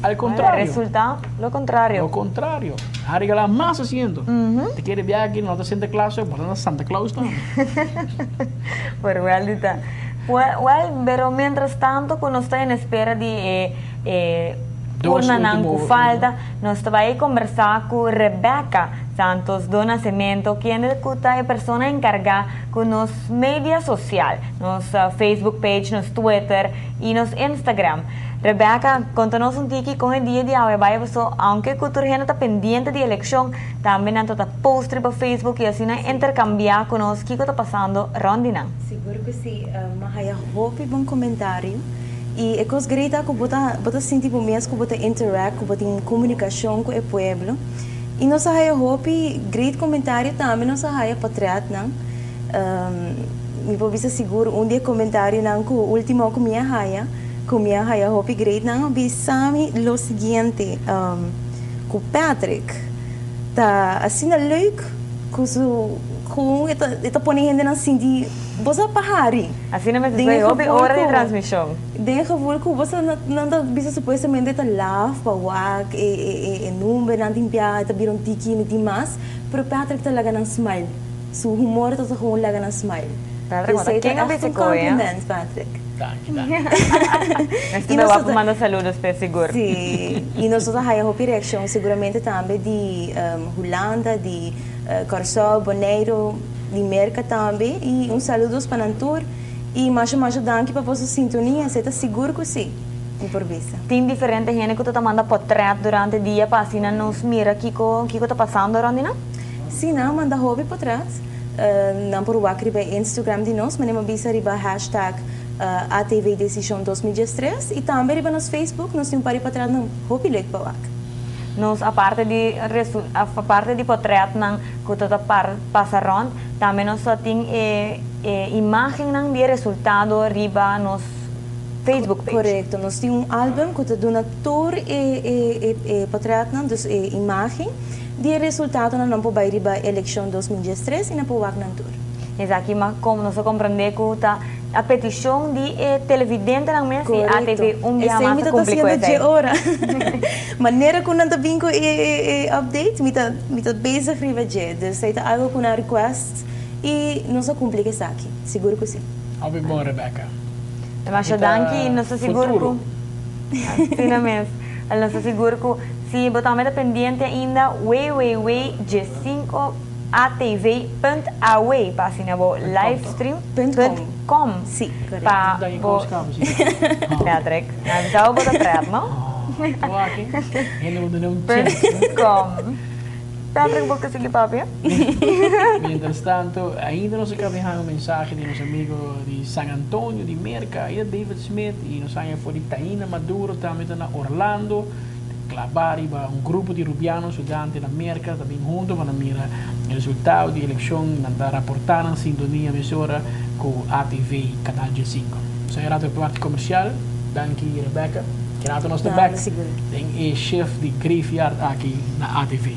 Al contrario. Resulta lo contrario. Lo contrario. A regala mas asiento. Te kere biaha aki no ta Santa Claus, bo ta na Santa Claus tambe. Pero wel ta. Well, pero mientras tanto cu nos ta en espera di e Dos urnanan cu ultimo falta, nos ta bay conversa cu Rebecca Santos do Nascimento, kende cu ta e persona encarga cu nos media social, nos Facebook page, nos Twitter y nos Instagram. Rebecca, conta nos un tiki con e dia di awe bay paso, aunke cu tur hende ta pendiente di eleccion, tambe nan ta post riba Facebook y asina intercambia cu nos kico ta pasando rond di nan. Sigur cu si, m'a haya hopi bon comentario y e cos great ta cu bo ta sinti bo mes cu bo ta interact, cu bo tin comunicacion cu e pueblo. Y nos a haya hopi great comentario tambe, nos a haya portretnan. Mi por bisa sigur un di e comentarionan cu ultimo cu mi a haya hopi great nan a bisa mi lo siguiente: cu Patrick ta asina leuk cu su cu e ta pone hendenan sinti bo sa pa hari. Asina mes Den e hopi gevoel ora di transmision. Den gevoel cu bo nan ta bisa supuestamente ta laf pa wak e number nan tin pia ta bira un tiki mi tin mas, pero Patrick ta laga nan smile. Su humor ta gewoon laga nan smile. Patrick, Dus ken ta a echt bisa un ko, ja? compliment, Patrick. Danki, danki. Mas Y tu nos vai manda saludos pa sigur. Si, y nos a haya hopi reaccion seguramente tambe di Hulanda, di Corsou, Bonaire, di Merca tambe y un saludos pa nan tur y masha masha danki pa boso sintonia, esey ta sigur cu si, mi por bisa. Tin diferente hende cu ta manda portret durante dia pa asina nos mira kico ta pasando rond di nan? Si, nan manda hopi portret. Nan por wak riba Instagram di nos, manera bisa riba #ATV Decision 2013 y tambe riba nos Facebook, nos tin un par di portret nan hopi leuk pa wak. Nos aparte di portret nan cu ta pasa rond, tambe nos tin e imagen nan di resultado riba nos Facebook page. Correcto, nos tin un album cu ta duna tur e portret nan, dus e imagen di resultado nan nan por bay riba eleccion 2013 y nan por wak nan tur. Esaki mas como nos a comprende cu ta a peticion di televidente nan mes y ATV un dia Esey mas mi a ta cumpli cu haciendo esey. dje ora. Manera cu nan ta bin cu e update, mi ta bezig riba dje. Dus esey ta algo cu nan request y nos a cumpli cu esaki. Sigur cu si. Hopi bon, Rebecca. Mas Kita danki, nos ta sigur futuro. cu asina mes. Nos ta sigur cu si bo tambe ta pendiente ainda, www.g5atv.aw pa asina bo livestream Punt com. .com. Si, correcto. Pa Danki bo com scapa, si. Patrick, nou bo ta pret, no? Oh, aki. Hende moet un chance, no? .com. Patrick, bo kier sigui papia? Mientras tanto, ainda nos a caba di un mensahe di nos amigo di San Antonio, di Merca, ainda David Smith, y nos aña for di Taina Maduro, tambe na Orlando, clava riba un grupo di Rubiano studiante na Merca, tambe hunto pa mira e resultado di eleccion, nan ta raporta na sintonia emisora cu ATV Canal G5. So, era e parti comercial. Danki, Rebecca. Keda nos Nada, back. sigur. Den e shift di graveyard aki na ATV.